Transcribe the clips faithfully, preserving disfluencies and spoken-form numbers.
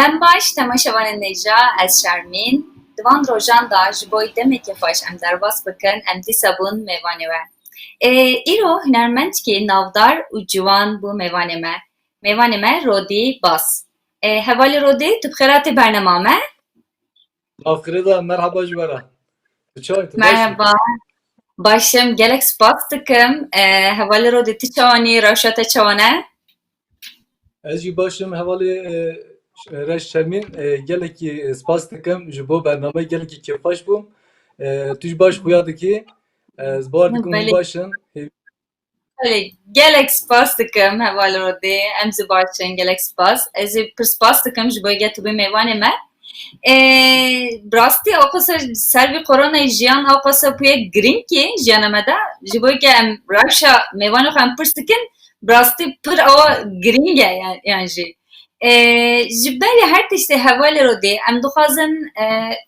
Dem baş, temaşevanên hêja, ez Şermîn. Di van rojan de ji bo demekê xweş em derbas bikin, em dîsa bûn mêvanê we. Ê, îro hunermendkî navdar û ciwan bû mêvanê me. Mêvanê me Rodî Baz. Ê, hevalê Rodî, tu bi xêr hatî bernama me? Mafkirê de merhaba ji we re. Tu çawa yî? Tu baş î? Merhaba. Baş im, gelek spas dikim. Ê, hevalê Rodî, tu çawan î, rewşa te çawan e? Ez jî baş im, hevalê, e, Reş Şermîn, e, gelekî spas dikim ji bo bername, gelekî kêfxweş bû. E, tu jî baş xuya dikî. Ez bawer dikim hûn Belê. Baş in. Hê- Belê, gelek spas dikim hevalê Rodî. Em zî baş in, gelek spas. Ez ê pir spas dikim ji bo yekê tu bî mêvanê me. Ê, bi rastî, ewqasa ser vî koronayê jiyan ewqasa bûye girîng kî jiyana me de. Ji bo ke em rewşa mêvanê xwe em pirs dikin, bi rastî pir awa girîng e yan, yan jî. Ê, ji berê her tiştê hevalê Rodî, em dixwazin, e,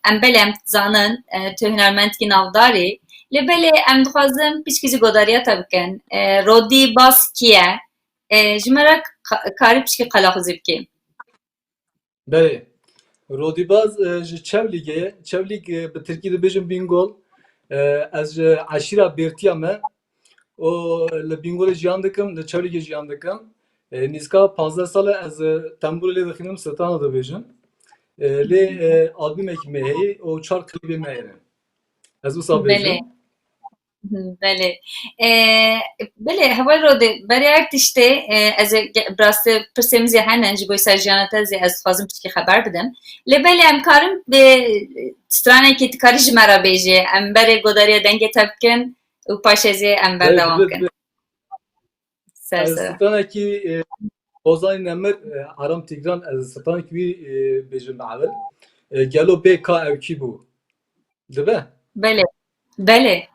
em belê em dizanin, e, tu hunermendkî navdar î, lê belê em dixwazin piçkî jî godariya te bikin. E, Rodî Baz kî ye? E, ji me re ka-, karî piçkî qelaxizî bikî. Belê. Rodî Baz, e, ji Çewlîgê ye. Çewlîg, e, bi tirkî dibêjin Bîngol. E, ez ji eşîra Bêrtiya me. Û li Bîngolê jiyan dikim, li Çewlîgê jiyan dikim. E, nîzka pazdeh sal e ez, e, tembûrê lê dixînim, strana dibêjim. E, lê, e, albûmekî me heye û çar klîbê me hene. Ez wisa bêjim. Belê. Hı, belê. E, belê, heval Rodî, berê her tiştê, e, ez ê ge-, bi rastî pirsê min zî hene, ji bo ser jiyana te zî ez dixwazim piçkî xeber bidim. Lê belê em karin bi stranekî tu karî ji me re bêjî, em berê godariya dengê te bikin û paşê zî em berdewam bikin. Ser Ez ser. Stranekî, e, Ozanî Nemir, e, Aram Tîgran, ez stranekî wî, e, bêjim bi ewil. E, gelo bê ka ew kî bû? Dibe? Belê. Belê.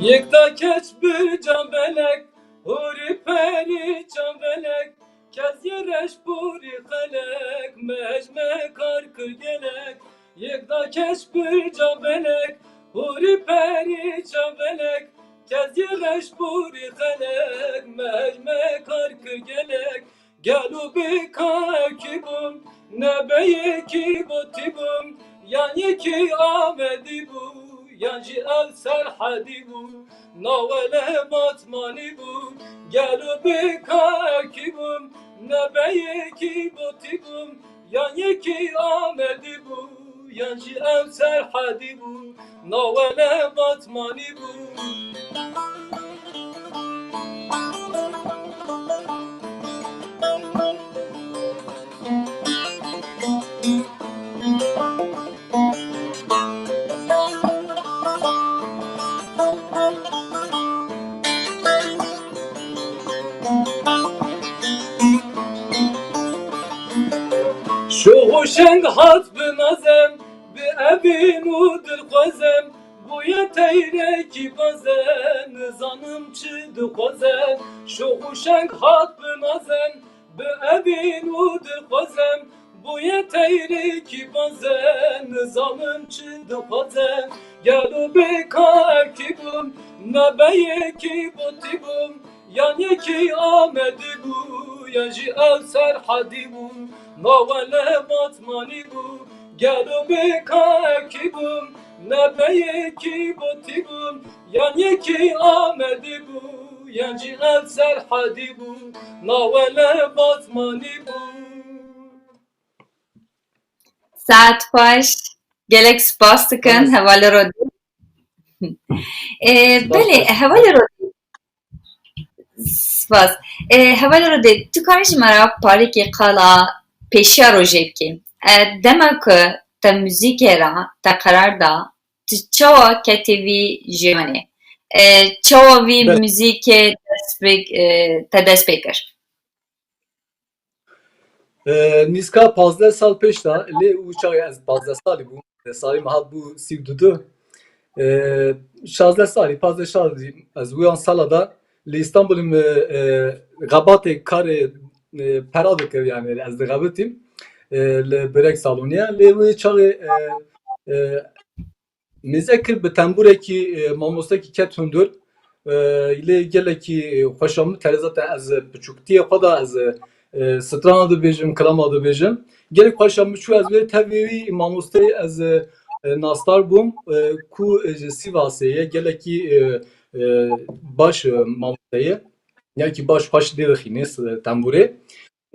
Yek da keç bir can belek, huri peri can belek, kez ye reş puri xelek, mecme kar kir gelek. Yek da keç bir can belek, huri peri can belek, kez ye reş puri xelek, mecme kar kir gelek. Gelo bê ka ew kî bû, ne beyê kî botî bû, yan yekî Amedî bû, yan jî ew Serhedî bû, nawele Batmanî bû. Gelo bê ka ew kî bû, ne beyê kî botî bû, yan yekî Amedî bû, yan jî ew Serhedî bû, nawele Batmanî bû. Şox û şeng hat bi nazem, bi evîn û dilxwazem, bûye teyrekî bazem, nizanim çi dixwazem. Şox û şeng hat bi nazem, bi evîn û dilxwazem, bûye teyrekî bazem, nizanim çi dixwazem. Gelo bê ka ew kî bû, ne beyê kî botî bû, yan yekî Amedî bû, yan jî ew Serhedî bû, nawele Batmanî bû. Gelo bê ka ew kî bû, ne beyê kî botî bû, yan yekî Amedî bû, yan jî ew Serhedî bû, nawele Batmanî bû. Saet baş. Gelek spas dikin, spas. Hevalê Rodî. Ê, spas, belê, spas. Hevalê Rodî. Spas. Ê, hevalê Rodî, tu karî ji me re parêkî qala pêşiya rojê bikî? Ê, dema ku te muzîkê re, te qerar da, tu çawa ketî vî jiyanê? Ê, çawa vî, belê, muzîkê dest pê, ê, te dest pê kir? E, nîska pazdeh sal pêş de, lê û çaxê ez pazdeh salî bûm, e, salê me hat bû sî û du. E, şazdeh salî, pazdeh salî ez wiyan sala de li Îstanbulê min, e, xebatê karê, e, pera dikir, yani ez dixebitîm, e, li birek salonî ye. Lê wê çaxê, e, e, Mêze kir bi tembûrekî, e, mamostekî ket hundir. E, lê gelekî, e, xweşa min, terê zaten ez piçûktiyê xwe de ez, e, strana dibêjim, kilama dibêjim. Gelek xweşa min çû, ez wê tevî wî mamosteyê ez, e, e, nasdar bûm, e, ku, e, ji Sîvasê ye, gelekî, e, e, baş, e, mamoste ye. Yekî baş xweş lê dixînê s-, tembûrê.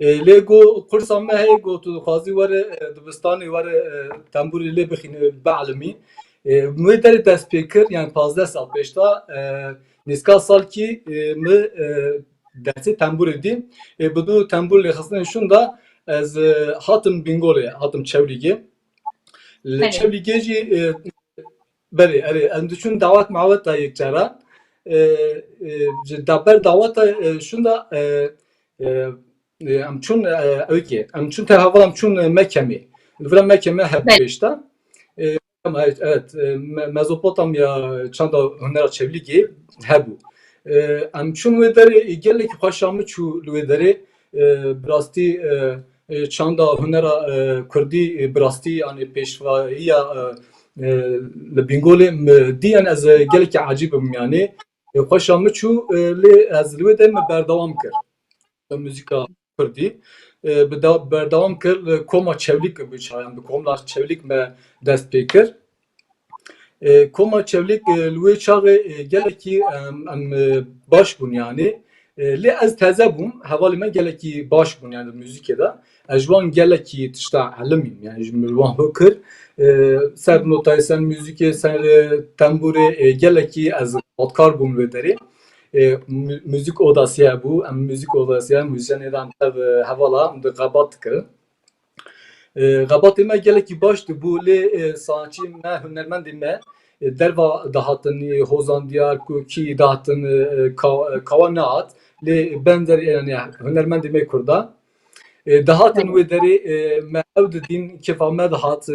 E, lê got, qursa me heye, got, tu dixwazî were, e, dibistanê were, e, tembûrê lê bixîne, bielmî. E, min wê derê dest pê kir, yani pazdeh sal pêş de, e, nîska salkî, e, min, e, dersê tembûrê dî. E, bi du tembûr lêxistinê şûn de ez, e, hatim Bîngolê, hatim Çewlîgê. Li Belê. Çewlîgê jî, e, belê, erê, em diçûn dawet mawet da yekcara. E, e, ji da ber daweta, e, şûn de, e, e, e, em çûn, e, ew kê, em çûn te heval em çûn, e, Mekemê. Li vira Mekeme heb Belê. Pêşta. E, ama evet, evet, e, Me-, Mezopotamya çanda hunera Çewlîgê hebû. E, em çûn wê derê, e, gelekî xweşa min çû li wê derê. E, bi rastî, e, e, çanda hunera, e, kurdî, e, bi rastî, yani pêşvayiya, e, e, li Bîngolê min dî, yani ez, e, gelekî ecîb bûm, yani. E, xweşa min çû, e, lê ez li wê de min berdewam kir. Muzîka kurdî, e, bi da-, berdewam kir, li koma Çewlîg bû çayan, bi komla Çewlîg me dest pê kir. E, koma Çewlîg, e, li wê çaxê, e, gelekî, em, em, e, baş bûn, yani. E, lê ez teze bûm, hevalê me gelekî baş bûn, yani, muzîkê de. Ez ji wan gelekî tişta elimîm, yani, ji min wan hukir. E, ser notayê, ser muzîkê, ser, e, tembûrê, e, gelekî ez xebatkar bûm wê derê. E, mu-, muzîk odasî hebû, em muzîk odasî, muzîsyenê de em tev, e, hevala em di xebat dikirin. E, xebatê me gelekî baş dibû, lê, e, sanatçî me, hunermendê me, e, derva dihatin, e, Hozan Diyar, ku kî dihatin, e, e, ka-, e, kawa nehat, lê benzer, yani, hunermendê me kurda. E, dihatin Belê. Wê derê, e, me ew didîn, kêfa me dihat, e,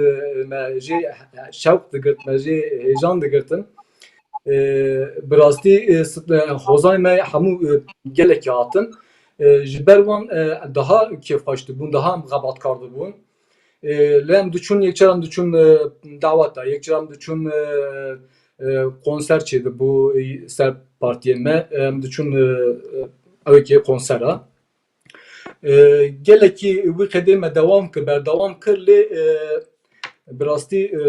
me jê şewq digirt, me jê hêjan digirtin. E, bi rastî, e, s-, e, hozanê me hemû, e, gelekî hatin. E, ji ber wan, e, daha kêfxweş dibûn, daha em xebatkar dibûn. E, lê em diçûn, yekcar em diçûn, e, dawet de, yekcar em diçûn, e, e, konser çêdibû, e, ser partiyên me, e, em diçûn, e, e, ew ê kê konsera. E, gelekî wî qedê me dewam kir, berdewam kir, lê, e, bi rastî, e,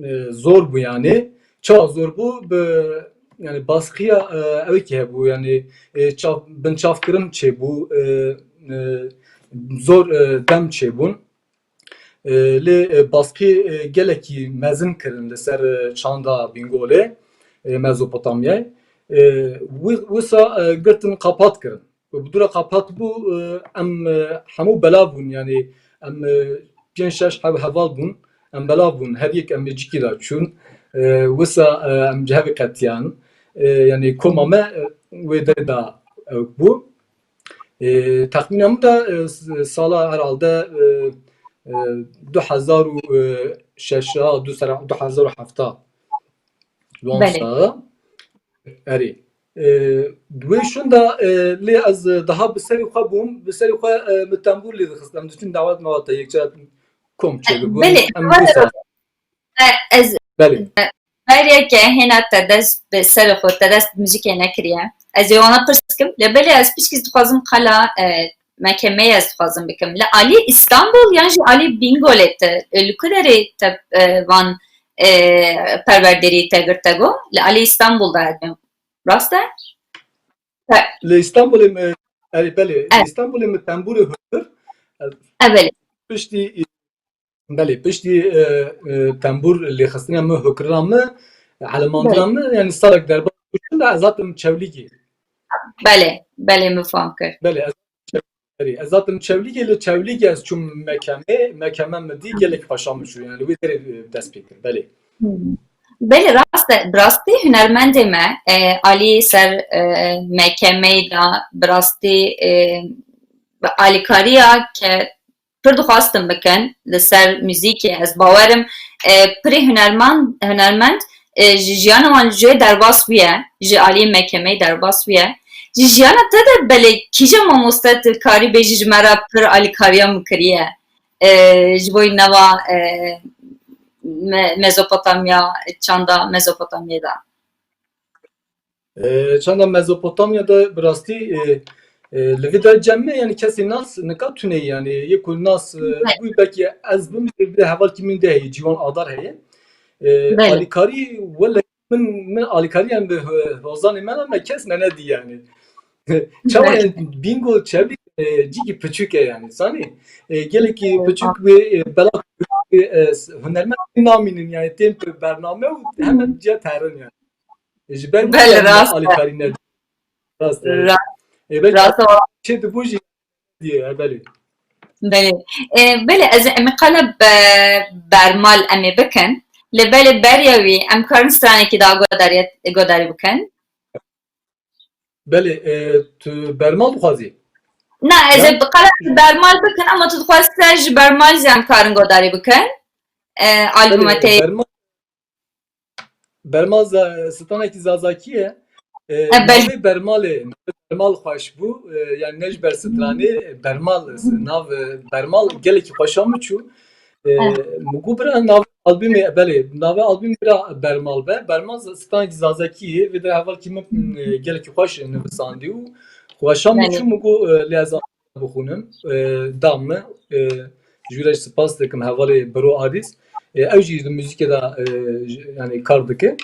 e, zor bû yani. Çawa zor bû? Bi, yani baskıya, e, ew kê hebû, yani, e, çav-, binçavkirin çêbû, e, e, zor, e, dem çêbûn. E, lê, e, baskî, e, gelekî mezin kirin li ser, e, çanda Bîngolê, e, Mezopotamyayê. E, wi-, wisa, e, girtin qapat kirin. Û bi dû re qapat bû, e, em, e, hemû belav bûn, yanî em, e, pênc şeş heb heval bûn, em belav bûn, her yek em ê cikî de çûn. E, wisa, e, em ji hevî qetiyan. E, yanî koma me, e, wê derê de, e, bû. E, texmîna min de, e, s-, sala herhalde, e, e, du hezar û şeş, du sera, du hezar û heft. Wan Belê. Sala. Erê. E, wê şûn de, e, lê ez daha bi serê xwe bûm, bi serê xwe, e, min tembûr lê dixist. Em diçûn dawet mawet de yekcar kom çêdibûn. Belê, Em belê. Dîsa E, ez Belê. Berê ke hêna te dest bi serê xwe, te dest bi muzîkê nekiriye. Ez ê wana pirs bikim. Lê belê ez piçkî dixwazim qala, e, mekemeyê ez dixwazim bikim. Li alî Îstanbul yan jî alî Bîngolê te, e, li ku derê te, e, van, e, perwerderî te girte go? Li alî Îstanbul de hebû. Rast e? Te- Li Îstanbulê me, erê, belê, Evet. Îstanbulê me tembûrê hukir. E, belê. Piştî Belê, piştî, e, e, tembûr lêxistina min, hokirina min, elemandina Belê. Min, yani salek derbas bûn de ez hatim Çewlîgê. Belê, belê, min fam kir. Belê, ez, erê, ez hatim Çewlîgê, li Çewlîgê ez çûm mekemê, mekeme min dî gelek xweşa min çû, yani li wê derê, e, dest pê kir, belê. Hmm. Belê, rast e, bi rastî hunermendê me, e, alî ser, e, mekemeyê de, bi rastî, e, bi alîkariya ke pir dixwastin bikin li ser muzîkê. Ez bawerim, e, pirê hunerman-, hunermend, e, ji jiyana wan jê derbas bûye, ji aliyê mehkemeyê derbas bûye. Ji jiyana te de belê kîja mamoste tu karî bêjî ji me re pir alîkariya min kiriye, e, ji bo nava, e, Me-, Mezopotamya, çanda Mezopotamyê de? E, çanda Mezopotamya de bi rastî, e, e, li vê de cem me, yani kesê nas nika tune ye, yani yê ku nas, e, Evet. bû, belkî ez bim, bir de hevalkî min de heye, Ciwan Adar heye. E, Belê. Alîkarî wele min, min alîkarî em bi ho-, hozanê me, me kes me nedî yani. Çawa Belê. yani bingo çevî, e, cîkî piçûk e yani, zanî? E, gelekî Evet. piçûk wê, e, bela, e, s-, hunermend namînin yani, tên bi bername û hemen ciya terin yani. Ji ber Belê, wî rast e. alîkarî ne. Rast e. Ra-, E, belkî rast e. çê dibû jî diye, e, belê. Belê. E, belê, ez, em ê qala be-, bermal em ê bikin. Lê belê beriya wî, em karin stranekî da godariyet-, godarî bikin. Belê, e, tu bermal dixwazî? Na, ez ê qala bermal bikin, ama tu dixwazî ser ji bermal zî em karin godarî bikin. E, albuma Belê, te bermal Bermal za-, stranekî zazakî ye. E, E, belê. Navê bermalê, navê bermal xweş bû. E, yani ne ji ber stranê, bermal, nav, e, bermal gelekî xweşa min çû. E, E. Min got bira navê albumê, belê, navê albumê bira bermal be. Bermal za-, stranekî zazakî ye. Vê de hevalkî min, e, gelekî xweş nivîsandî û xweşa min Belê. çû, min got, e, lê ez bixwînim. E, da min, e, jû re spas dikim hevalê Biro Adîs. E, ew jî di muzîkê de, e, j-, yani kar dike.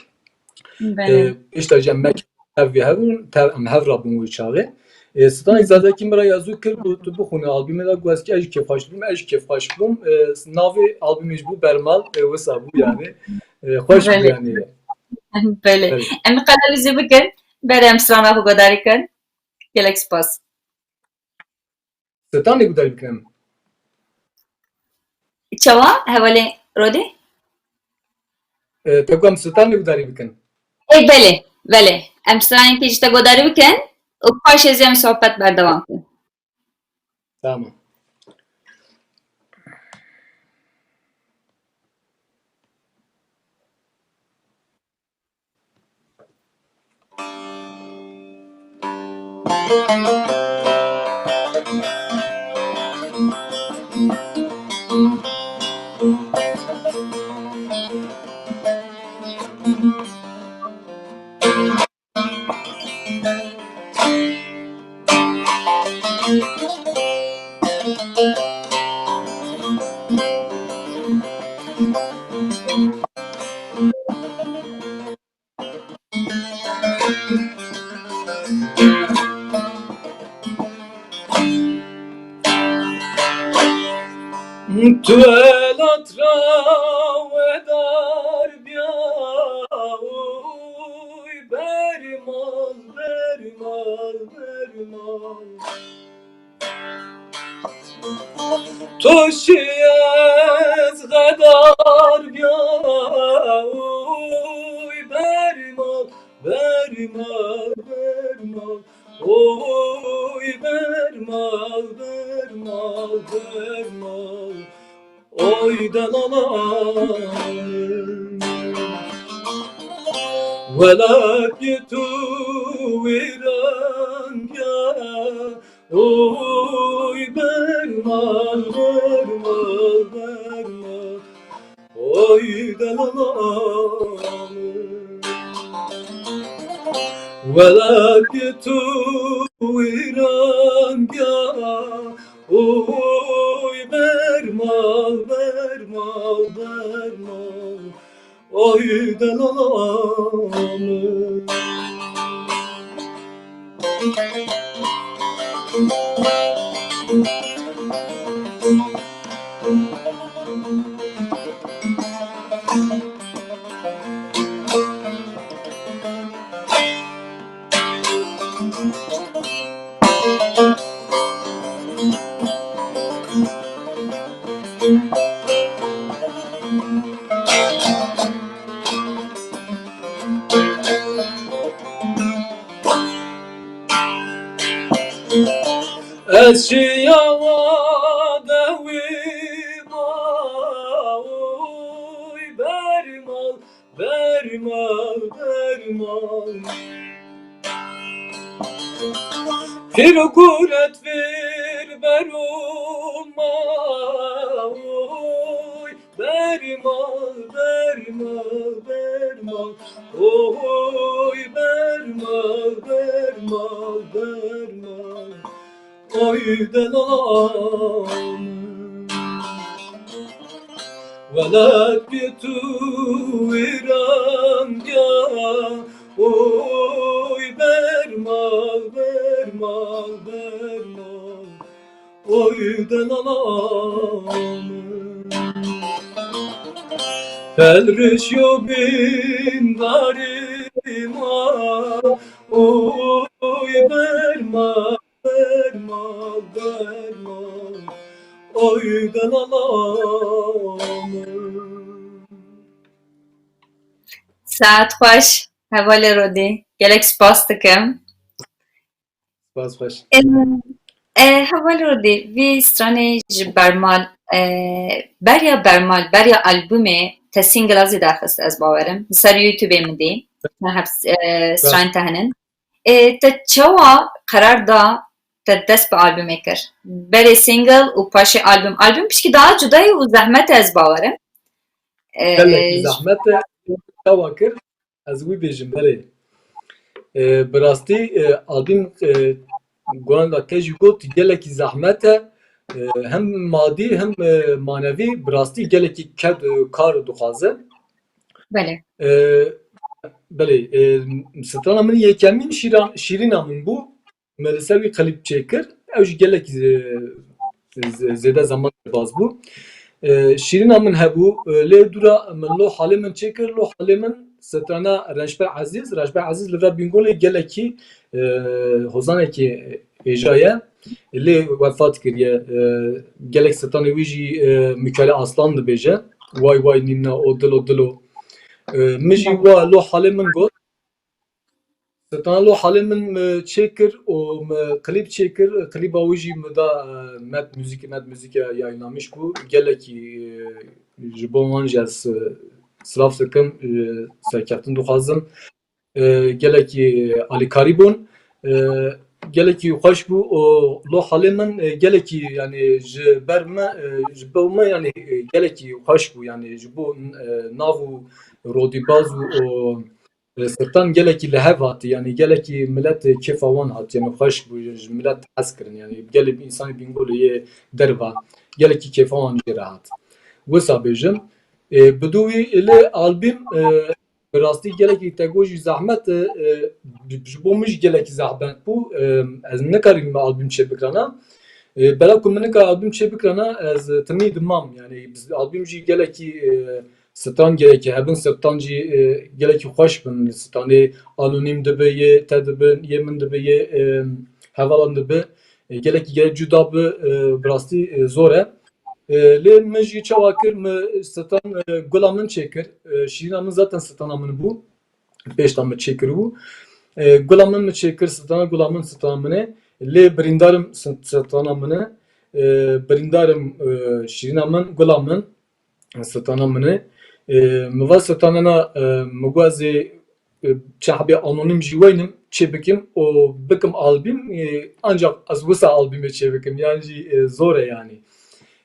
Belê. E, pişta jî em mek hev vê hev bûn, te-, em hev rabûn wê çaxê. E, stranê Zazakî min re ya zû kir, got tu bixwîne albumê de, got ez jî kêfxweş bûm, ez jî kêfxweş bûm. E, navê albumê jî bû Bermal, e, wisa bû yani. E, xweş bû Belê. yani. Belê. Belê. Em qala wî zî bikin, berê em strana xwe godarî kin. Gelek spas. Stranê gudarî bikin em. Çawa? Hevalê Rodî? E, te got em stranê gudarî bikin. Ê, belê, belê. Em stranekî ji te gudarî bikin û paşê zî em sohbet berdewam bikin. Tamam. Tu welat ra wedar biya, oy bermal, bermal, bermal. Tu şiyez xedar biya, oy bermal, bermal, bermal. Oy bermal, bermal, bermal. Oy delala min. Welat tu wîran ya. Oy bermal, bermal, bermal. Oy delala min. Welat tu wîran ya. Oy bermal, bermal, bermal. Oy delala min. Ez şiyawa dewî Xêr û guret vêr bero ma, oy, berma, berma, berma, oy, berma, berma, berma, oy, delala min. Welat bê tu wêran ya, oy, berma, berma, berma, oy, delala min. Pelrişyo bindarê ma, oy, berma, berma, berma, oy, delala min. Saet xweş, hevalê Rodî. Gelek spas dikim. Spas xweş. E, e, hevalê Rodî, vî stranê ji Bermal, e, beriya Bermal, beriya albûmê te singla zî derxist, ez bawerim. Li ser YouTubeê min dî. Te hep, e, stranên te hene. E, te çawa qerar da te dest bi albûmê kir? Berê single û paşê albûm. Albûm pişkî daha cuda ye û zehmet e, ez bawerim. E, Gelekî zehmet e. Çawa kir? Ez wî bêjim, belê. E, bi rastî, e, albûm, e, guhanda te jî got, gelekî zehmet e. E, hem madî hem, e, manevî bi rastî gelekî ked-, e, kar dixwaze. Belê. E, belê, e, strana min yekemîn şîran-, Şîrîna min bû. Me li ser wî klîp çêkir. Ew jî gelekî zê-, zê-, zêde zeman derbas bû. E, Şîrîna min hebû, e, lê dûra min Lo Halê Min çêkir. Lo Halê Min strana Reşber Ezîz. Reşber Ezîz li vir Bîngolê gelekî, e, hozanekî hêja ye. Lê wefat kiriye. E, gelek stranê wî jî, e, Mîkalê Aslan dibêje. Way way nîna o dilo dilo. E, min jî wa Lo Halê Min got. Strana Lo Halê Min, e, çêkir û min klîp çêkir. Klîba wî jî min da, e, Med Müzik, Med Müzik yayınlamış bû. Gelekî, e, ji bo wan jî ez, e, silav dikim, e, serkeftin dixwazim. E, gelekî alîkarî bûn. E, gelekî xweş bû û Lo Halê Min, e, gelekî, yanî ji ber me, e, ji bo me, yanî, e, gelekî xweş bû, yanî ji bo, e, nav û rodîbaz û, û E, Sirtan gelekî li hev hatî, yanî gelekî milet kêfa wan hat, yanî xweş bû, ji milet hez kirin, yanî gelê însanê Bîngolê yê derva, gelekî kêfa wan jê re hat. Wisa bêjim, e, bi dû wî li albîm, e, bi rastî gelekî te got jî zehmet, e, e, ji bo min jî gelekî zehmet bû, e, ez nikarîm albîm çê bikirana. E, bela ku min nikar albîm çê bikirana, ez timî dimam, yanî albîm jî gelekî, e, Stran gelekî hebin, Sirtan jî, e, gelekî xweş bin. Stranê anonîm dibe, yê te dibe, yê min dibe, yê, e, hevalan dibe. E, gelekî gelek cuda bi, e, bi rastî, e, zor e. E, lê min jî çawa kir, min Sirtan, e, gula min çêkir. E, şîrîna min zaten Sirtana min bû. Pêşta min çêkir bû. E, gula min min çêkir, Sirtana gula min Sirtana min e. Lê birîndarim Sir-, Sirtana min e. E, birîndarim, e, şîrîna min, gula min. Strana min e. E, min va strana na, e, min got ez ê, e, çi hebê anonîm jî weynim çê bikim û bikim albîm, e, ancak ez wisa albîmê çê bikim, yan jî, e, zor e yanî.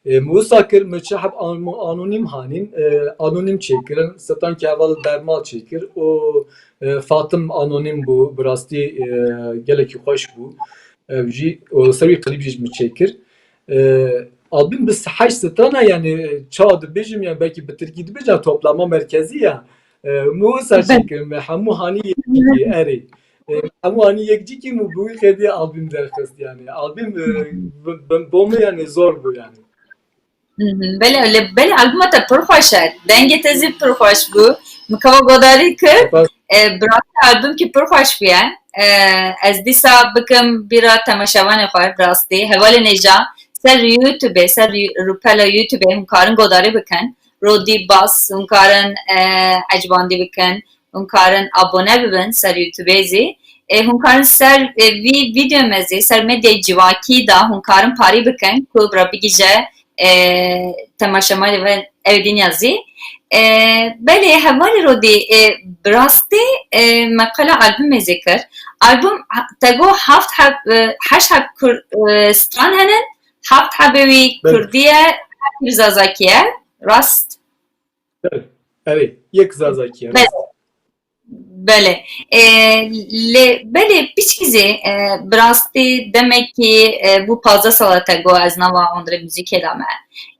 E, min wisa kir, min çi heb an-, anonîm hanîn, e, anonîm çêkirin, strana ki heval Bermal çêkir û, e, Fatim anonîm bû, bi rastî, e, gelekî xweş bû. Ev jî, û ser wî klîp jî min çêkir. E, albîm bi heşt strana, yanî çawa dibêjim, yanî belkî bi tirkî dibêjim, toplama merkezî ya. E, min wisa çêkir, min hemû hanî yekcîkî, erê. E, hemû hanî yekcîkî min bi wî qêdî albîm derxist, yanî. Albîm, e, bi, bi, bo min, yanî, zor bû, yanî. Mhm, belê, lê belê albûma te pir xweş e. Dengê te zî pir xweş bû. Min keva godarî kir. Spas. E, bi rastî albûmkî pir xweş bûye. E, ez dîsa bikim bîra temaşevanê xwe, bi rastî. Hevalên hêja ser YouTubeê, ser rûpela YouTubeê hûn karin godarî bikin. Rodî Bas, hûn karin, e, ecibandî bikin. Hûn karin abone bibin ser YouTubeê zî. E, hûn karin ser, e, vî vîdeo me zî ser medyayê civakî de hûn karin parî bikin ku bi re bigihîje, e, temaşevanê we ew dinya zî. E, belê, hevalê Rodî, e, bi rastî, e, me qala albumê zikir. Album, te got heft heb, e, heşt heb kur, e, stran henin, heft hebê wî Belê. Kurdî ye, heft hebê Zazakî ye. Rast? Belê. Erê, yek Zazakî ye. Belê. Belê. E, lê, belê, piçkî zî, e, bi rastî demekî, e, bû pazdeh sala te got ez nava Andre Muzîkê de me.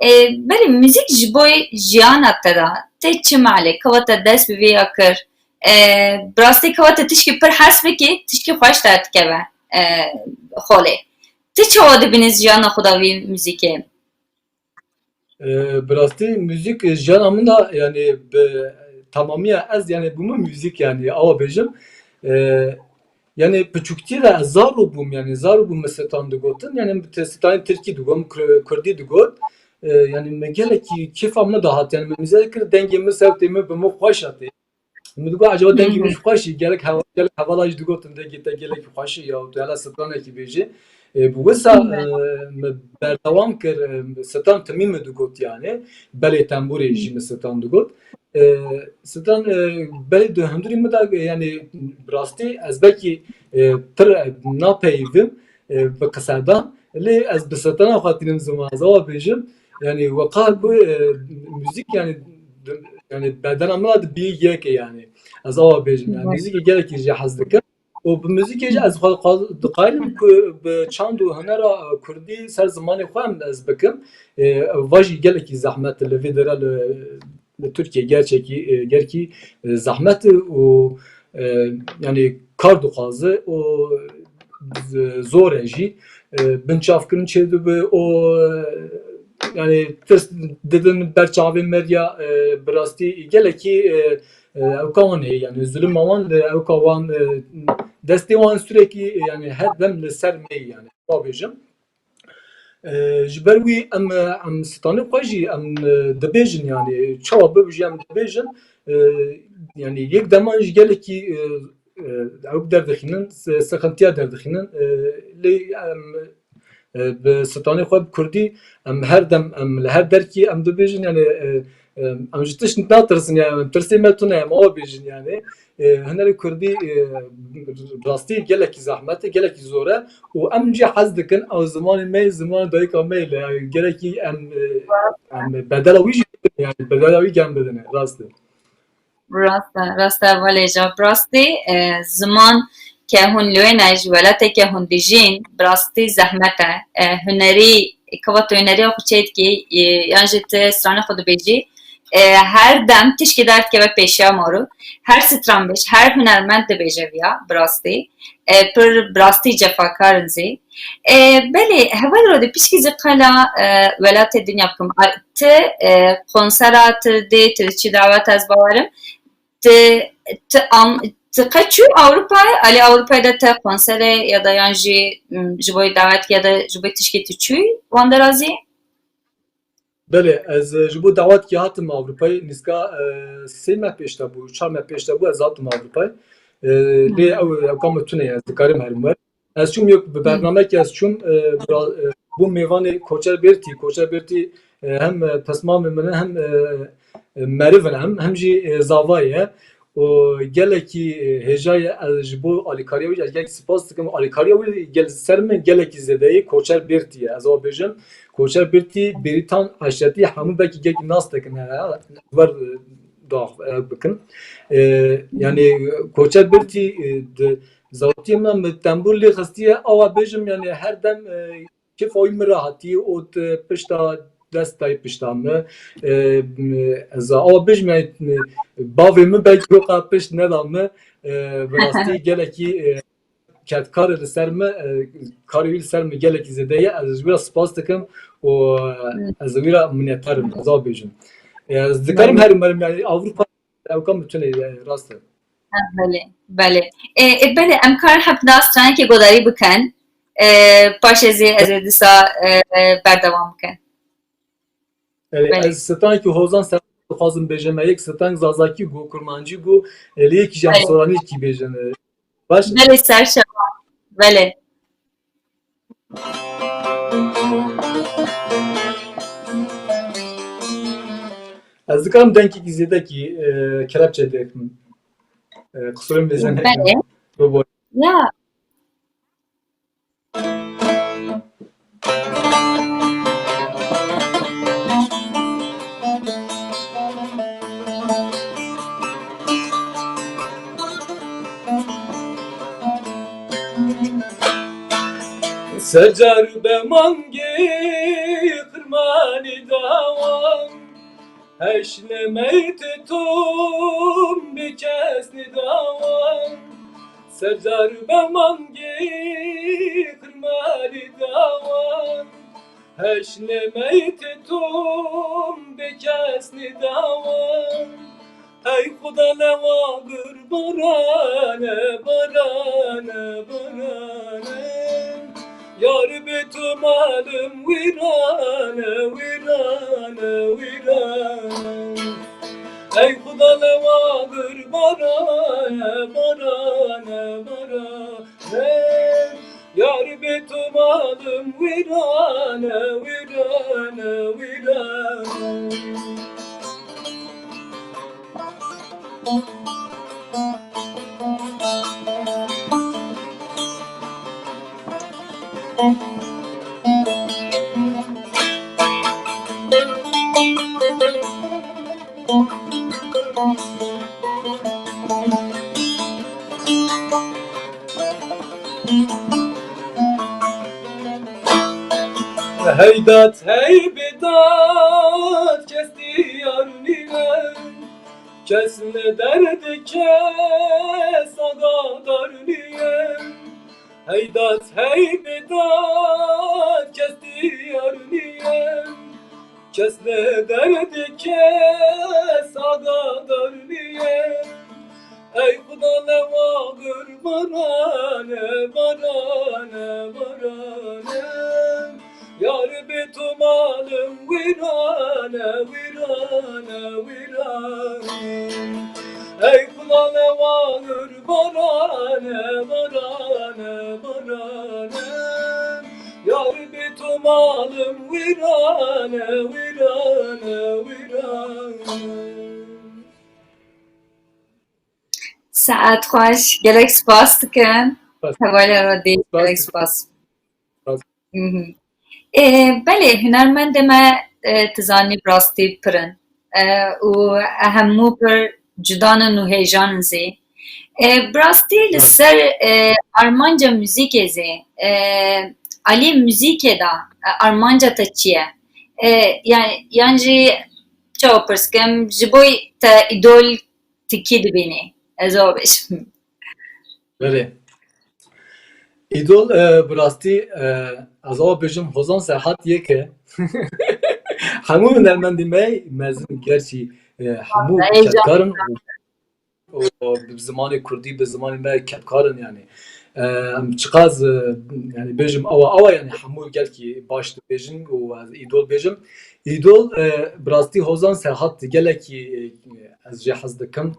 E, belê, muzîk ji bo jiyana te de, te çi malê, keva te dest bi vê ya kir? E, bi rastî keva te tişkî pir hez bikî, tişkî xweş derdikeve, e, xolê. Tu çawa dibînî jiyana xwe de vî muzîkê? E, bi rastî muzîk jiyana min de, yani bi tamamiya ez, yani bûme muzîk, yani awa bêjim. E, yani piçûktî de ez zaro bûm, yani zaro bûm me sitan digotin, yani min te-, sitanê tirkî digot, min kur-, kurdî digot. E, yani me gelekî kêfa min dihat, yani me muzîk kir, dengê min, sewtê min bi min xweş hatê. Min digot, "Acaba dengê min jî xweş î?" Gelek hev-, gelek hevala jî digotin, "Dengê te gelekî xweş î ya, tu hela stranekî bêjî." E, bi wisa, e, min berdewam kir, e, stran timî min digot yani. Belê tembûrê jî min stran digot. E, stran, e, belê di hundirî min de, yani, bi rastî ez belkî, e, pir, e, napeyivim, e, bi qisedan. Lê ez bi strana xwe tînim ziman, ez awa bêjim. Yani, we qal bi, e, muzîk, yani, di-, yani, bedena min de bi yek e, yani. Ez awa bêjim, yani, muzîkê gelekî jê hez dikim. Û bi muzîkê jî ez xwe, xwe diqayîlim ku bi çand û hunera kurdî ser zimanê xwe em ez bikim. E, va jî gelekî zehmet e, li vê dere li, li Tirkiye gerçekî, e, gerkî, e, zehmet e û, e, yani, kar dixwaze û z-, zor e jî. E, binçavkirin çêdibe û, e, yani, tirs didin ber çavê medya, e, bi rastî gelekî, e, e, ewka wan heye, yani, zulima wan, e, ewka wan, e, destê wan sürekli, e, yani, her dem li ser me ye, yani, va bêjim. E, ji ber wî em, e, em stranê xwe jî em, e, dibêjin, yani, çawa bibijî em dibêjin, e, yani, yek deman jî gelekî, e, e, ew derdixînin, se-, sexintiya derdixînin, e, lê em, e, bi stranê xwe bi kurdî, em her dem, em li her derkî em dibêjin, yani, e, e, em ji tişt natirsin, yani, em tirsê me tune, em awa bêjin, yani. E, hunerê kurdî, e, rastî gelekî zehmet e, gelekî zor e û em jî hez dikin, ew zimanê me ye, zimanê dayika me ye, yani, gelekî em, e, em bedela wî jî bidin, yani, bedela wî gem bidin, rast e. Rast e, rast e, hevalê Ejab, bi rastî, e, ziman ke hûn li wê ne, ji welatê ke hûn dijîn, bi rastî zehmet e. E, hunerî, keva tu huneriya xwe çêdikî, e, yan jî tu stranê xwe dibêjî, e, her dem tişkî derdikeve pêşiya maro. Her stranbêj, her hunermend dibêje viya, bi rastî. E, pir bi rastî cefakar in zî. E, belê, heval Rodî, pişkî zî qala, e, welatê dinya bikim. A, ti, e, konsera ti dê, ti diçî dawet ez bawerim. Ti, ti am, ti qet çû Ewropayê? Alî Ewropayê de te konserê ya da yan jî, m, ji bo dawet ya da ji bo tişkî tu çûyî wan derazî? Belê, ez, e, ji bo dawetkî hatim Ewropayê. Nîska, e, sê meh pêş de bû, çar meh pêş de bû, ez hatim Ewropayê. E, lê ew, ew kam tune ye, ez dikarim herim wer. Ez çûm yok bi bernamekî, ez çûm, e, bira-, e, bûm mêvanê Koçer Bêrtî. Koçer Bêrtî, e, hem, e, pismamê min e, hem, e, e, meriv in, hem, hem jî, e, zava ye. û gelekî, e, hêja ye, ez ji bo alîkariya wî, ez gelekî spas dikim. Alîkariya wî gel ser min gelekî zêde ye. Koçer Bêrtî ye. Ez ava bêjim, Koçer Bêrtî, Bêrîtan Eşretî, hemû belkî gelekî nas dikin, he, wer, e, da, e, bikin. E, yani, Koçer Bêrtî, e, di zewatiyê min, min tembûr lê xistiye, awa bêjim, yani, her dem, e, kêfa wî min re hatî û tu pişta dest dayî pişta min. E, ez awa bijim, yani, bavê min belkî weka pişt neda min. E, bi rastî gelekî, e, kedkar e li ser min, e, karê wî li ser min gelekî zêde ye. Ez ji wî re spas dikim û, e, ez wî re minnetdar im, ez awa bêjim. E, ez dikarim herim herim, yani, Avrupa Ewka min tune ye, rast e. Ha, belê, belê. E, e, belê, em karin hepna stranekê godarî bikin. E, paşê zî ez ê dîsa, e, e, berdewam bikin. Belê, belê. Ez stranekî hozan ser dixwazim bêjim, me yek strank zazakî got, kurmancî got, e, lê yekî jî em soranîkî bêjin. E, baş e? Belê, serşevan. Belê. Ez dikarim dengekî zêdekî, e, kelepçe de, e, qisûrê mêze nekim. Belê. Bibor. Ya. Sercar be mangê qirmanî dawan. Heşlemeyt tom bi kes nidawan. Sercar be mangê qirmanî dawan. Heşlemeyt tom bi kes nidawan. Ey Xuda lewa bir barane, barane, barane. Yar bi tu malim wîrane, wîrane, wîrane. Ey Xuda lewa bir barane, barane, barane. Yar bi tu malim wîrane, wîrane, wîrane. Heydat, hey bidat, kes diyar niye, kes ne derdi, kes agadar niye. Heydat, hey bidat, kes diyar niye, kes ne derdi, kes agadar niye. Ey Xuda lewa bir barane, barane, barane. Yar bi tu malim wîrane, wîrane, wîrane. Ey Xuda lewa bir barane, barane, barane. Yar bi tu malim wîrane, wîrane, wîrane. Saet xweş, gelek spas dikin. Spas. Hevalê Rodî, spas gelek dikim. Spas. Spas. Mhm. Ê, belê, hunermendê me, e, tu zanî bi rastî pir in. E, û hemû pir cuda ne û hêjan in zî. E, bi rastî li ser, e, armanca muzîkê zî, e, alî muzîkê de, e, armanca te çi ye? E, yan, yan jî çawa pirs kim, ji bo te îdol tu kî dibînî? Ez ava bêjim. Belê. Îdol, e, bi rastî, e, ez ava bêjim Hozan Serhat yek e. Hemû hunermendê me mezin gerçî, e, hemû kepkar in û, û bi zimanê kurdî, bi zimanê me kepkar in yani. E, em çiqas, e, yani bêjim awa, awa yani hemû gelkî baş dibêjin û ez îdol bêjim. Îdol, e, bi rastî Hozan Serhat gelekî, e, ez jê hez dikim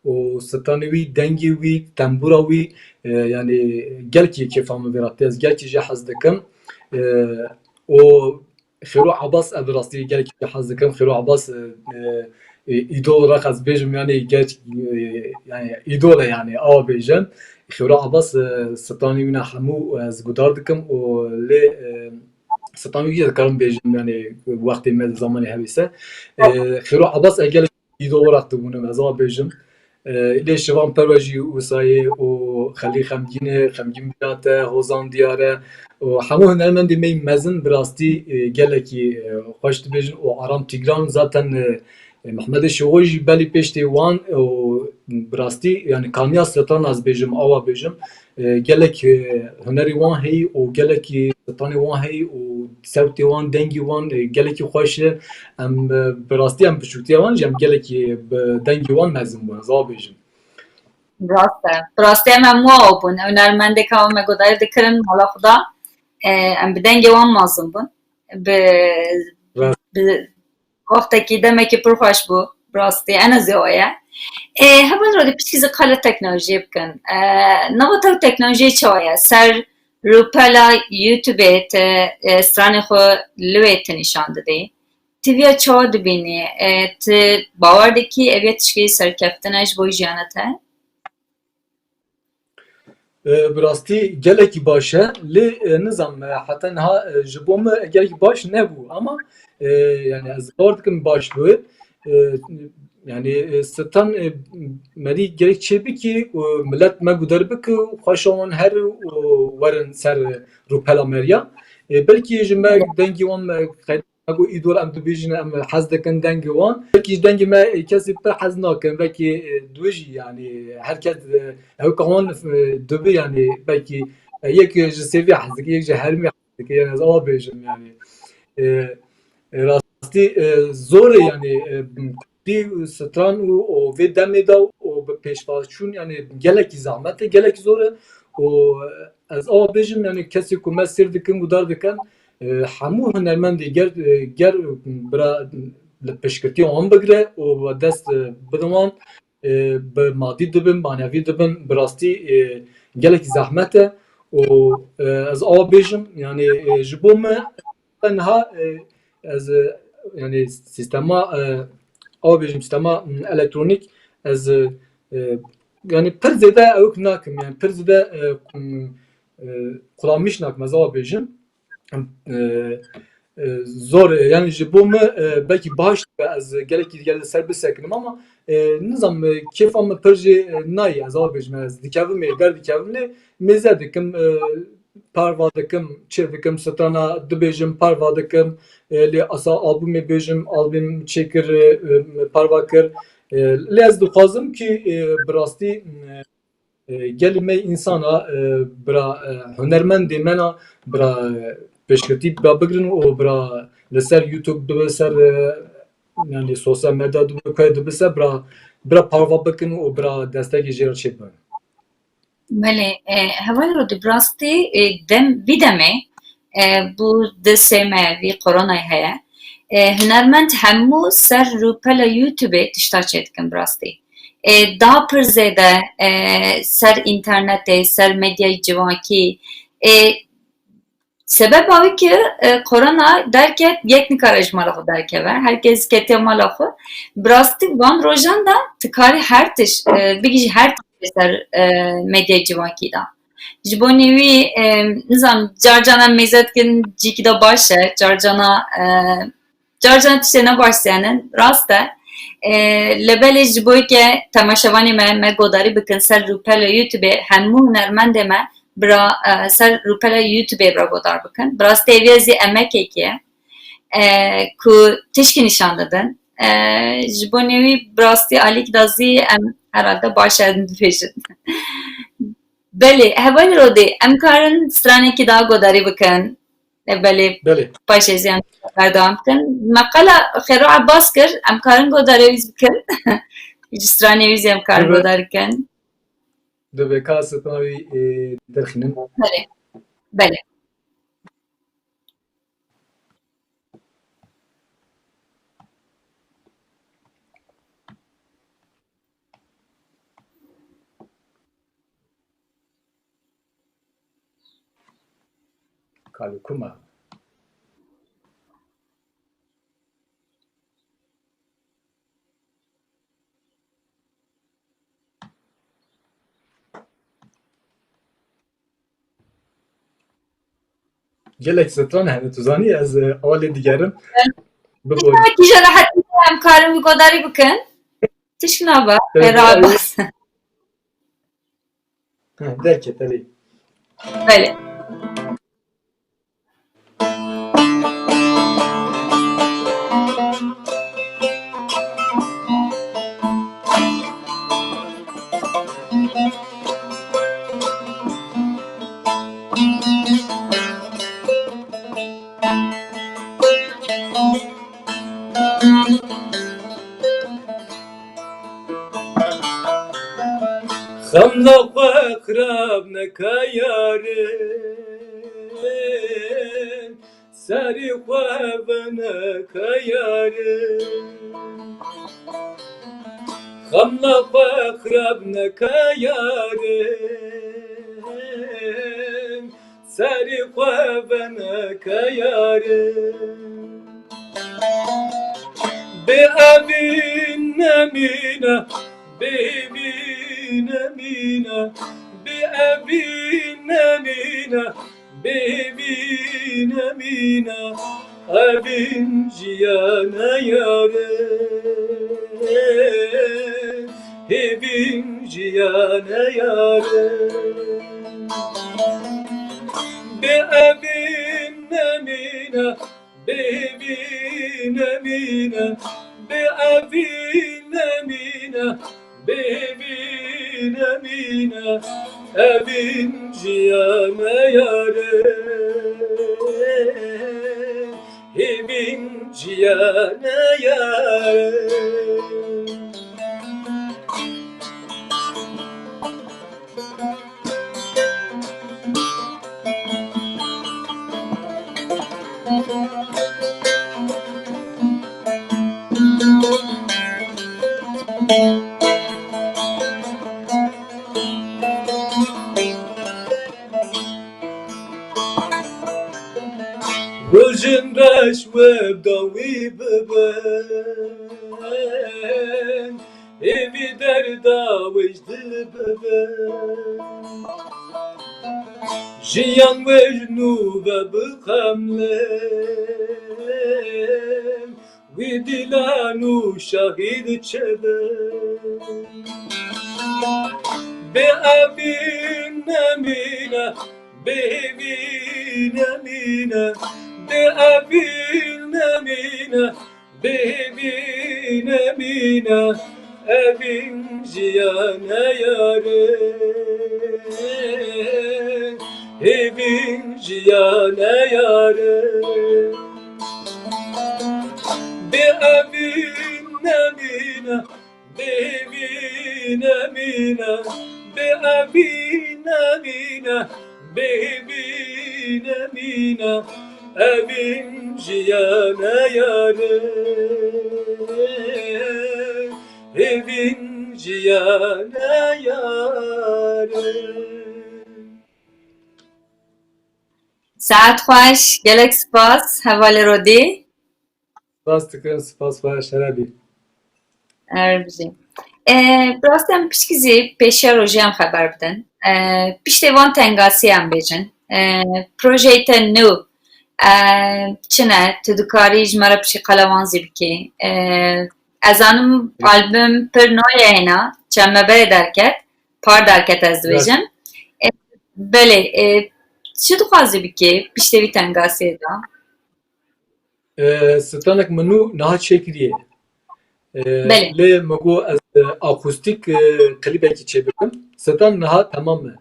û stranê wî, dengê wî, tembûra wî, e, yani gelkî kêfa min vê re tê, ez gelkî jê hez dikim. E, û Xêro Abbas, ez bi rastî gelkî jê hez dikim. Xêro Abbas, e, e, îdol olarak ez bêjim yani gelk, e, yani îdol e yani awa bêjim. Xêro Abbas, e, stranê wî ne hemû ez guhdar dikim û lê, e, stranê wî dikarim bêjim yani wextê me zamanê hevîse. E, Xêro Abbas ez gelek îdol olarak dibûnim, ez ava bêjim. E, lê Şivan Perwe jî wisa ye û Xelî Xemgîn e, Xemgîn Bîra te, Hozan Diyar e û hemû hunermendê me mezin bi rastî, e, gelekî, e, xweş dibêjin û Aram Tîgran zaten, e, e, Mehmedê Şixo jî belî pêştê wan û bi rastî yani kaniya stran ez bêjim, awa bêjim. E, gelek, e, hunerê wan heyî û gelekî stranê wan heyî û sewtê wan, dengê wan, e, gelekî xweş e. Em, e, bi rastî em piçûktiya wan jî em gelekî bi dengê wan mezin bûn, ez ava bêjim. Rast e. Bi rastî em hemû awa bûn. Hunermendê ka me guhdar dikirin mala xwe de, e, em bi dengê wan mezin bûn. Bi, rast, bi Wextekî, demekî pir xweş bû, bi rastî, ene zî awa ye. Ê, heval Rodî, piçkî zî qala teknolojiyê bikin. Ê, nava te teknolojiyê çawa ye? Ser rûpela YouTube te, ê, stranê xwe li wê tu nîşan didî. tu viya çawa dibînî? E, tu bawer dikî ev yê tişkî serkeftin e ji bo jiyana te? E, bi rastî gelekî baş e. Lê, e, nizam, e, heta niha, e, ji bo min gelekî baş nebû. Ama, e, yani ez bawer dikim baş bû. E, yani, e, stran, e, merî gerek çê bikî û millet me guder bike û xweşa wan her û werin ser rûpela meriya. E, belkî ji me dengî wan me qey-, me got îdol em dibêjin em hez dikin dengê wan. Belkî ji dengê me, e, kesî pir hez nakin. Belkî, e, dibêjî yani her kes, e, ew ka wan, e, dibe yani belkî, e, yek ji Sêvî hez dike, yek ji Hermî hez dike. Yani ez awa bêjim yani. E, e, rastî, e, zor e yani, e, Kurdî stran û, û vê demê de û bi pêşvaçûn yani gelekî zehmet e, gelekî zor e. Û ez awa bêjim yani kesê ku me sêr dikin, guhdar dikin, e, hemû hunermendê ger, e, ger bira li piştgirtiya wan bigire û dest, e, bidin wan, e, bi madî dibin, manevî dibin, bi rastî, e, gelekî zehmet e û, e, ez awa bêjim, yani, e, ji bo me niha, e, ez, e, yani sîstema, e, awa bêjim sîstema, m, elektronîk ez, e, e, yani pir zêde ewk nakim, yani pir zêde, e, m, e, qulamîş nakim, ez awa bêjim. E, e, zor e. Yani ji bo min, e, belkî baş be ez gelekî gel li ser bisekinim ama, e, nizam, e, kêfa min pir jê, e, nayê, ez awa bêjim, ez dikevim ê, derdikevim lê mêze dikim, e, parva dikim, çê dikim, strana dibêjim, parva dikim, e, lê asa albûmê bêjim, albûm çêkir, e, e, parva kir. E, lê ez dixwazim kî, e, bi rastî, e, E, gelî me însan a, e, bira, e, hunermendê me na, bira, e, pêşketî bira bigrin û bira li ser YouTube dibe ser, e, yani sosyal medya dibe, ku dibe ser bira, bira parva bikin û bira destekê jê re çêbin. Belê, e, hevalê Rodî, bi rastî, e, dem, vî demê, e, bû di sê meh vî koronayê heye. E, hunermend hemû ser rûpela YouTube-ê tişta çêdikin bi rastî. E, daha pir zêde, e, ser înternetê, ser medyayê civakî, e, sebeba wî ki, e, korona derket, yek nikare ji mala xwe derkeve. Her kes ketiye mala xwe. Bi rastî van rojan de tu karî her tişt, e, bigihîjî her tişt ser, e, medyayê civakî de. Ji bo nêwî, e, nizam, car cana mêze dikin cîkî de baş e, car cana, e, car cana tiştê ne baş senin, rast e. E, lê belê ji bo ke temaşevanê me, me godarî bikin ser rûpela YouTube-ê, hemû hunermendê me bira, e, ser rûpela YouTube-ê bira godar bikin. Bi rastî ev yê zî emekekê ye, e, ku tişkî nîşan didin. E, ji bo nêwî bi rastî alîk da zî em herhalde baş e em dibêjin. Belê, hevalê Rodî, em karin stranekî daha godarî bikin. E, belê, Belê. Paşê zî em berdewam bikin. Me qala Xêro Abbas kir, em karin godarê wî bikin. Ji stranê wî zî em karin Dibe. Godarî bikin. Dibe ka strana wî, e, derxînin. Belê. Belê. Kalukuma. Gelek stran hene, tu zanî, ez, e, awa lê digerim. Biborin. Kîja rehetî em karin wî godarî bikin. Tişk nava, Evet, Xêro Abbas. Ha, derket, erê. Belê. Xemla xwe xirab neke yarim, serî xwe veneke yarim. Xemla xwe xirab neke yarim, serî xwe veneke yarim. Bê evîn nemîne, bê evîn nemîne, bê evîn nemîne, bê evîn nemîne. Evîn jiyane yare, hêvîn jiyane yare. Bê evîn nemîne, bê evîn nemîne, bê evîn nemîne, bê evîn nemîne, evîn jiyane yare, hêvîn jiyane yare. Rojin reş we bi dawî bibin, hêvî derda we ji dil bibin. Jiyan we ji nû ve biqemlin, wî dîlan û şahîd çi bin. Bê evîn nemîne, bê hêvî nemîne, bê evîn nemîne, bê hêvî nemîne, evîn jiyane yare, hêvîn jiyane yare. Bê evîn nemîne, bê evîn nemîne, bê evîn nemîne, bê evîn nemîne, evîn jiyane yare, evîn jiyane yare. Saet xweş, gelek spas, hevalê Rodî. Spas dikim, spas xwe, şeref bî. Erbijî. E, bi rastî em pişkî zî pêşiya rojê em xeber bidin. E, piştê van tengasî em bêjin. E, projeyê te nû, e, çi ne? Tu dikarî ji me re piştî qala wan zî bikî. E, ez zanim album pir nû ye hêna, çend me berê derket, par derket ez dibêjim. E, belê, e, çi dixwazî bikî piştê vî tengasiyê de? E, stranek min nû niha çêkiriye. E, Belê. Lê min got ez, e, akustîk, e, klîbekî çêbikim. Stran niha temam e.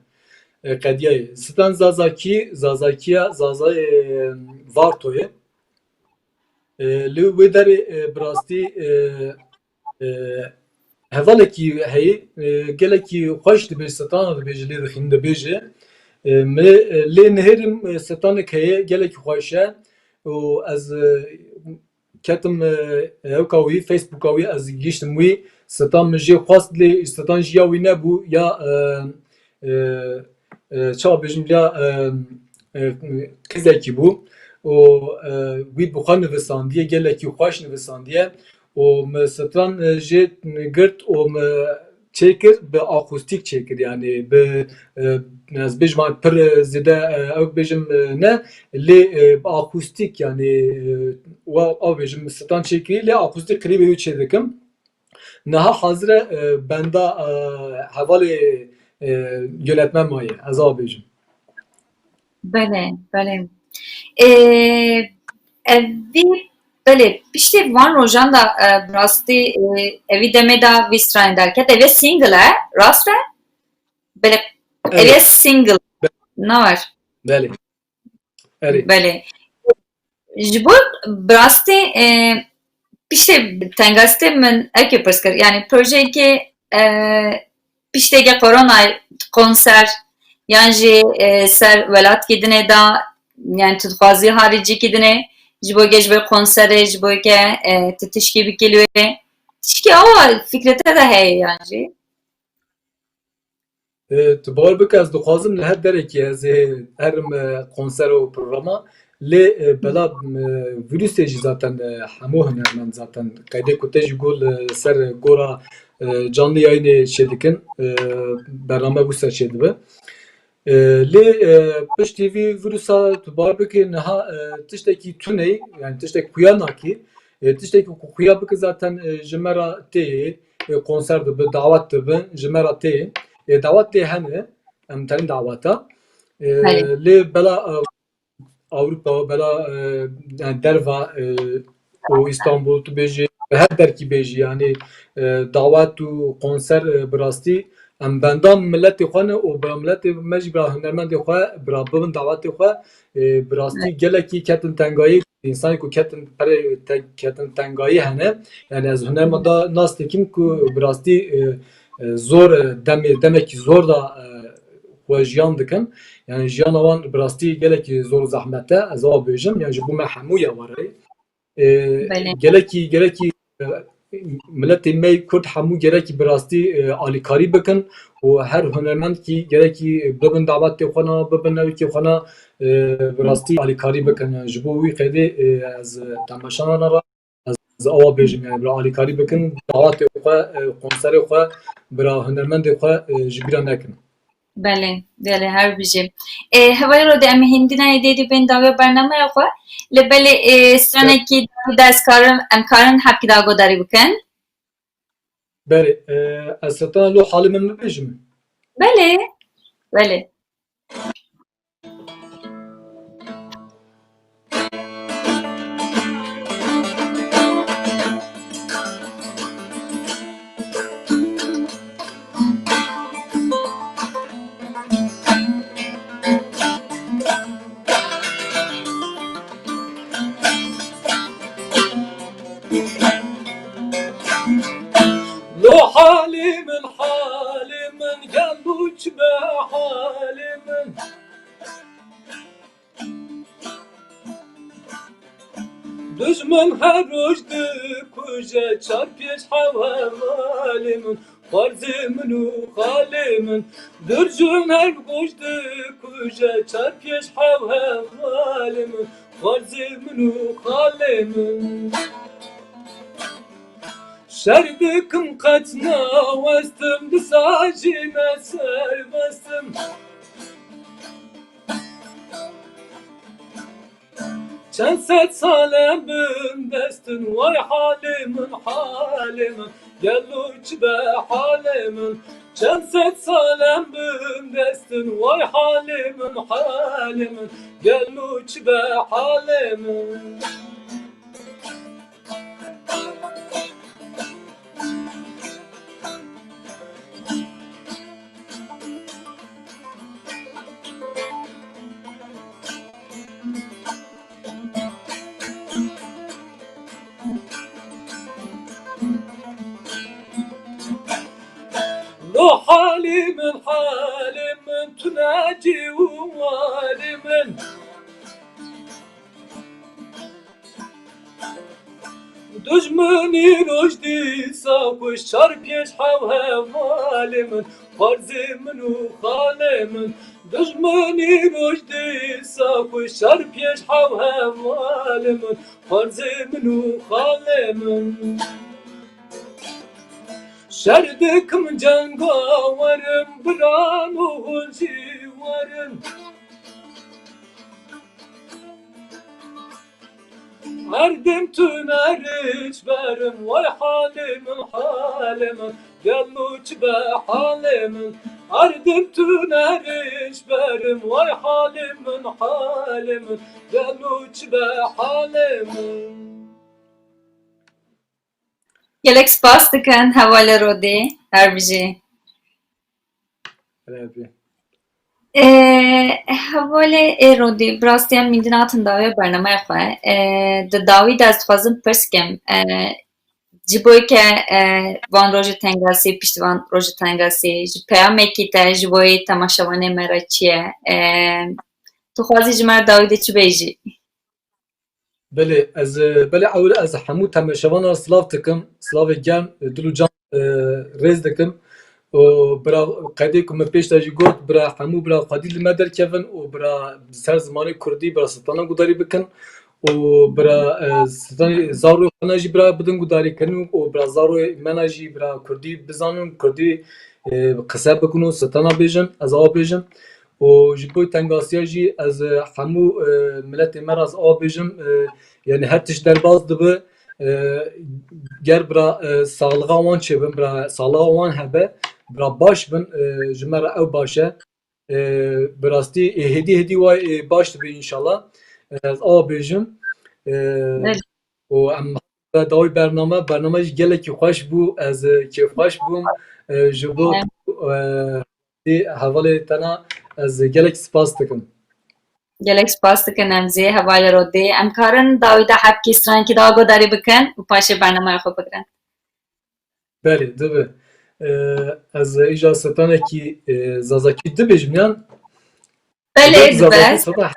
E, qediyayê. Stran zazakî, zazakiya, zazayê, e, Vartoyê. E, li wê derê, e, bi rastî, e, e, hevalekî heye, e, gelekî xweş dibêje, strana dibêje, lê dixîn dibêje. E, me, e, lê nihêrim, e, stranek heye, gelekî xweş e. Û ez, e, ketim, e, hewka wî, Facebooka wî, ez gihiştim wî, stran min jê xwest, lê stran jî ya wî nebû, ya, e, e, e, çawa bêjim, ya, e, e, qîzekî bû û, e, wî bi xwe nivisandiye, gelekî xweş nivisandiye û min stran, e, jê girt û min çêkir, bi akustîk çêkir, yanî bi, e, ez bêjim, pir, e, zêde, e, ew bêjim, e, ne, lê, e, bi akustîk, yanî, e, wa, ew bêjim, stran çêkirî, lê akustîk klîbê wî çêdikim. Niha hazir e, e, benda, e, hevalê, e, yönetmen maye, ez a bêjim. Belê, belê. E, evî, belê, piştê van rojan da, e, bi rastî, e, evî demê da vî stranê derket. Evê single e, rast e? Belê, Evet. Evê single. Nawer. Belê. Erê. Belê. Ji bo bi rastî, e, piştê tengasîtê min eke pirs kir. Yani projeyekê, e, piştêke koronayê konser yan jî, e, ser welatkî dinê da, yani tu dixwazî haricîkî dinê, ji bo ke ji bo konserê, ji bo ke, e, tu tişkî bikî li wê. Tişkî awa fikrê te de heye yan jî? E, tu bawer bike, ez dixwazim li her derekî ez ê herim, e, konser û programa. Lê, e, bela, e, vîrusê jî zaten, e, hemû hunermend zaten qeydê ku te jî got li ser gora, e, canlı yayınê çêdikin, e, bername wisa çêdibe. E, lê, e, piştî vî vîrusa tu bawer bike niha, e, tiştekî tune, yani tiştek xuya nakî, e, tiştekî ku xuya bike zaten, e, ji me ra tê, e, konser dibe, dawet dibe, ji me ra tê. E, dawet tê hene, em terin daweta. E, Belê. Lê bela, e, Ewropa, bela, e, yani derva, e, û Îstanbul, tu bêjî, her derkî bêjî, yani, e, dawet û konser, e, bi rastî em benda miletê xwe ne û bi miletê me jî bira hunermendê xwe, bira bibin dawetê xwe, e, bi rastî Evet. gelekî ketin tengayî, însanê ku ketin pere-, te-, ketin tengayî hene. Yani ez hunermenda nas dikim ku bi rastî, e, e, zor, e, demê, demekî zor da, e, xwe jiyan dikin. Yani jiyana wan bi rastî gelekî zor û zehmet e, ez awa bêjim. Yani ji bo me hemû ya warayê. E, Belê. gelekî, gelekî, e, miletê me yê Kurd hemû gerekî bi rastî, e, alîkarî bikin û her hunermendkî gerekî bibin dawetê xwe na, bibin newikê xwe na, e, bi rastî alîkarî bikin. Yani ji bo wî qeydê, e, ez temaşana ra ez awa bêjim, yani bira alîkarî bikin, dawetê xwe, e, konserê xwe, bira hunermendê xwe, e, ji bîra nekin. Belê, belê, her bijî. E, hevalê Rodî, em hindî nayê dê dî bên dawiya bernameya xwe. Lê belê, e, stranekî dawî de ez karim, em karin hepkî de agodarî bikin. Belê, e, ez strana Lo halê min bibêjim. Belê, belê. Lo halê min, halê min, gelo çi be halê min. Dijmin her roj dikuje, çar pênc hev hevalê min, xwarzê min û xalê min. Dijmin her roj dikuje, çar pênc hev hevalê min, xwarzê min û xalê min. Şer dikim qet nawestim, disa jî ne serbestim. Çend sed sal em bindestin, way halê min, halê min, gelo çi be halê min. Çend sed sal em bindestin, way halê min, halê min, gelo çi be halê min. Lo halê min, halê min, tu ne cî û walê min. Dijminî roj dîsa kuş, çar pênc hev hevalê min, xwarzê min û xalê min. Dijminî roj dîsa kuş, çar pênc hev hevalê min, xwarzê min û xalê min. Şer dikim cenga werin, biran û hûn jî werin. Her dem tu ne rêç berim, way halê min, halê min, gelo çi be halê min. Her dem tu ne rêç berim, way halê min, halê min, gelo çi be halê min. Gelek spas dikin, hevalê Rodî, her bijî. Rebî. Ê, hevalê ê Rodî, bi rastî em mîndî natin dawiya bernameya xwe. Ê, di dawî de ez dixwazim pirs kim. Ê, ji bo ke, ê, van rojê tengasî, piştî van rojê tengasî, ji peyamekî te, ji bo yê temaşevanê me re çi ye? Ê, tu xwazî ji me re dawî de çi bêjî? Belê, ez, belê ewil ez hemû temaşevanan silav dikim, silavê germ, dil û can, e, rêz dikim. û bira qedê ku min pêş de jî got, bira hemû bira xwedî li me derkevin û bira ser zimanê kurdî bira strana gudarî bikin û bira, e, stranê zaroyê xwe ne jî bira bidin gudarîkirin û bira zaroyê me ne jî bira kurdî bizanin, kurdî, e, qise bikin û strana bêjin, ez awa bêjim. Û ji bo tengasiya jî ez, e, hemû, e, miletê me re ez awa bêjim, e, yani her tişt derbas dibe, e, ger bira, e, saxlixa wan çêbin, bira saxlixa wan hebe, bira baş bin, e, ji me re ew baş e. E, bi rastî, e, hêdî hêdî way, e, baş dibe înşallah. E, ez awa bêjim. E, Belê. Û em dawî bername, bername jî gelekî xweş bû, ez, e, kêfxweş bûm. E, ji bo, Evet. e, hevalê te ne ez gelek spas dikim. Gelek spas dikin em zî hevalê Rodî. Em karin dawî de hebkî strankî da gudarî bikin û paşê bernameya xwe bigirin. Belê, dibe. Ee, ez îja stranekî, e, zazakî dibêjim yan? Belê, dibe. Zazakî strana.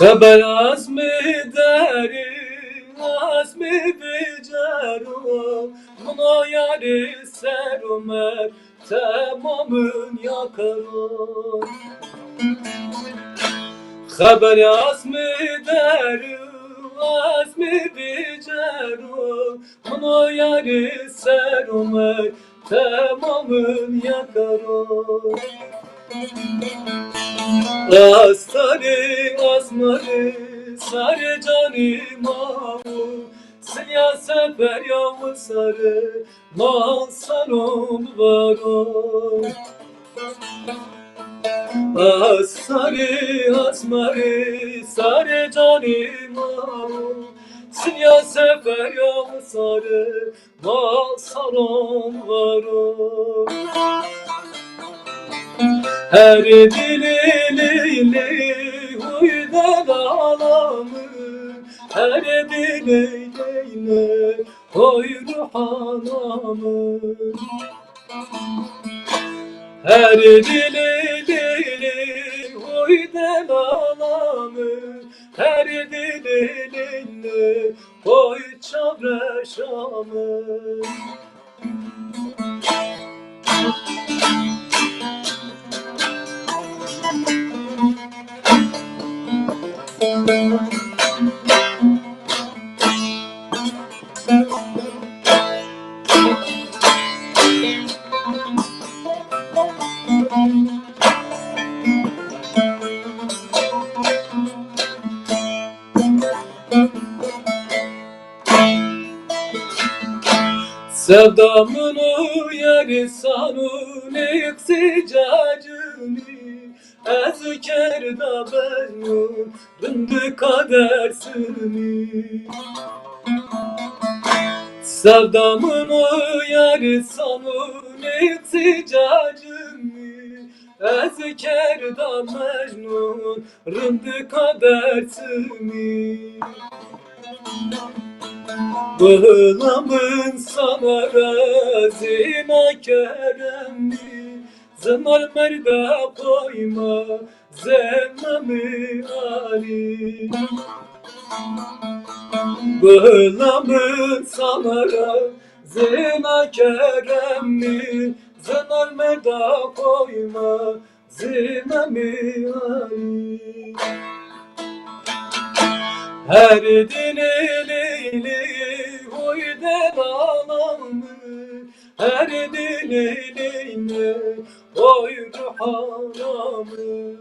Xeber ez mi derî, ez mi bicero, min o yarî ser û mer, temamın yakarı. Xeber ez mi derî, ez mi bicero, min o yarî ser û mer, temamın yakarı. Astarî asmarî sarê canî mawu, sinya sefer ya wisarê, ma sarom varo. Astarî asmarî sarê canî mawu, sinya sefer ya wisarê, ma sarom varo. Her dilê lê lê, huy delala min, her dilê lê lê, huy ruhana min. Her dilê lê lê, huy delala min, her dilê lê lê, Oy çavreşa min. Sevda min û yarî san û nêqsî cacimî, ez kerda bejn û rindika dersimî. Sevda min û yarî san û nêqsî cacimî, ez kerda mejnûn rindika dersimî. Bila min sana re zêna keremî, zinar merda qoyma zêna mi alî. Bila min sana re zêna keremî, zinar merda qoyma zêna mi alî. Her dilê lê lê, oy delala min, her dilê lê lê, oy ruhana min.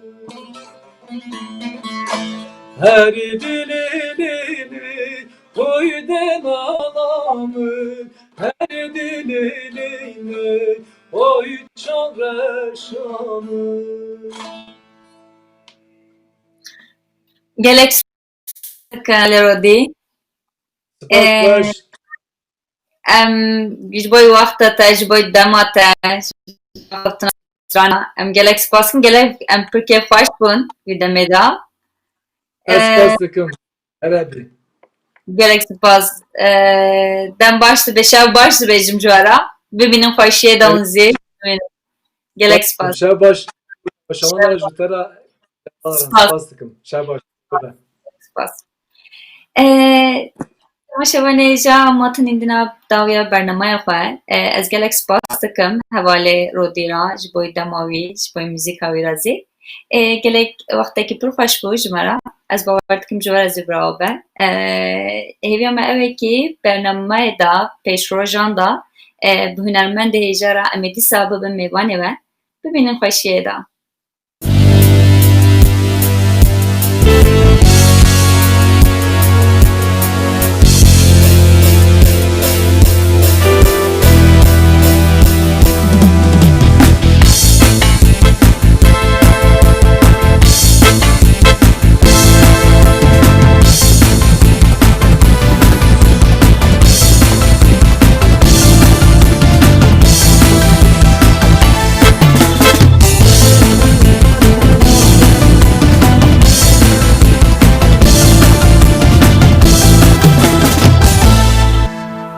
Her dilê lê lê, oy delala min, her dilê lê lê, oy çavreşa min. Gelek spas dikim Lê Rodî. Spas baş. Em ji bo wexta te, ji bo dema te, ji bo strana, em gelek spas dikin, gelek em pir kêfxweş bûn wî demê de. Ez spas dikim. Her hebî. Gelek spas. Dem baş dibe, şev baş dibêjim ji we re. Bibînin xweşiyê de hûn zî. Gelek spas. Şev baş. Şev baş. Spas dikim. Şev baş. Spas. Temaşevanê ja ma tinî dina dawiya bernameya xwe. Ez gelek spas dikim hevalê Rodî ra ji bo dema wî, ji bo muzîka wî re zî. Gelek wextekî pir xweş bû ji me re. Ez bawer dikim ji we re zî birawo be. Hêviya me ew e kî bernameyê de pêşrojan de bi hunermendê hêja re em ê dîsa bibin mêvanê we. Bibînin xweşiyê de.